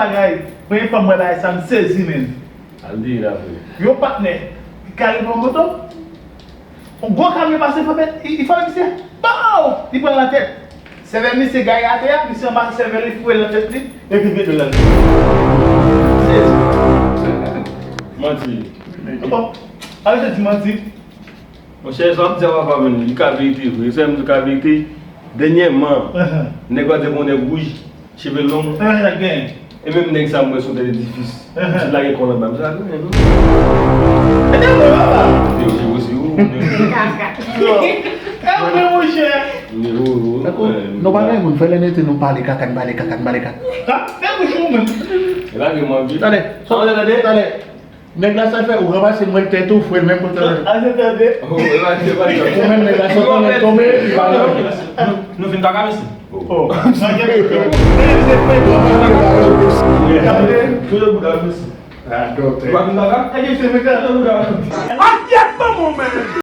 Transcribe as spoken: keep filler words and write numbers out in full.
Bagay, premye fwa m wè bagay sa, m sezi, menn. Al di la vre. Yon patnè, li ka rive an moto, yon gwo kamyon pase, frape, li, li frape misye. Pow! Li pran l nan tèt. Sèvèl misye gaye atè a, misye anba sèvèl li, foure l nan tèt li, epi mete l nan. Sezi. Manti. Bon, ale te di manti. Monchè, sa w ap di a papa, menn, li ka verite vre. Se menm li ka verite. Dènyèman, nèg la te gon nèg wouj, cheve long. E menm nèg sa, m wè sou tèt edifis. Ti lage kò l anba, m sa, non. E te vre, papa. Te vre, se ou. Kaka. E vre, monchè. Nou pa gen moun, fè lè nete nou pale kaka, n pale kaka, n pale kaka. E vre, se ou menm. E lage mwen vit. Tande, tande, tande. Nèg la sa fè, ou ranmase mwen tèt ou, fwe l menm kote. Ase tande. Ou menm nèg la sot anlè tonbe, li pa leve. Nou, nou vin kaka, mesye. Oh. Touye bouda, mesye. Ah, doktè. Ou pa vin kaka? Touye bouda. Akyèt manman w, men.